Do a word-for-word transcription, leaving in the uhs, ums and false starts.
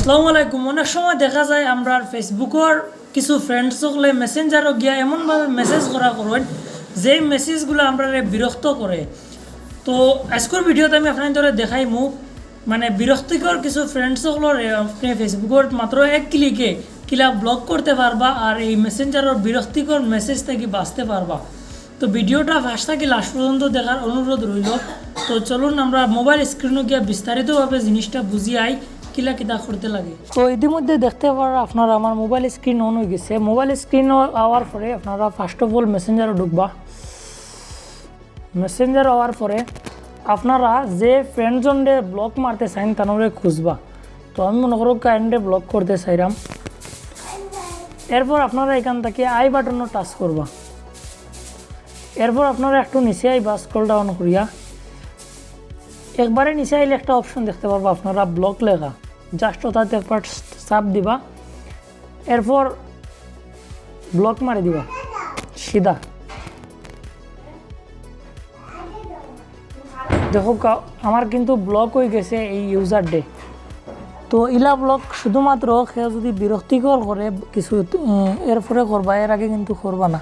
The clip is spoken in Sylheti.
আসসালামু আলাইকুম। অনেক সময় দেখা যায় আমরার Facebook-অর কিছু friends অকলে Messenger-ও গিয়া এমনভাবে message করা করইন, যেই message-গুলো আমরারে বিরক্ত করে। তো আজকের video-ত আমি আপনাইনতরে দেখাইমু, মানে, বিরক্তিকর কিছু friends অকলরে আপনে Facebook-অর মাত্র এক click-এ কিলা block করতে পারবা আর এই Messenger-অর বিরক্তিকর message থাকি বাঁচতে পারবা। তো video-টা first থাকি last পর্যন্ত দেখার অনুরোধ রইল। তো চলুন আমরা mobile screen-ও গিয়া বিস্তারিতভাবে জিনিসটা বুঝি আই, কিলা কিতা করতে লাগে। তো ইতিমধ্যে দেখতে পারা আপনারা আমার mobile screen on হয়ে গেছে। Mobile screen আওয়ার পরে আপনারা first of all Messenger-ও ঢুকবা। Messenger আওয়ার পরে আপনারা যে friend জনরে block মারতে চাইন তানরে খুঁজবা। তো আমি মনে করো কাইন্ডে block করতে চাইরাম। এরপর আপনারা এখান থাকি I button-ও touch করবা। এরপর আপনারা একটু নিচে আইবা, scroll down করিয়া একবারে নিচে আইলে একটা option দেখতে পারবা আপনারা block লেখা, just ওটাতে একবার চাপ দিবা, এরপর block মারি দিবা সিধা। দেখো কা-, আমার কিন্তু block হয়ে গেছে এই user-রে। তো ইলা block শুধুমাত্র কেউ যদি বিরক্তিকর করে কিছু, উম, এরপরে করবা, এর আগে কিন্তু করবা না।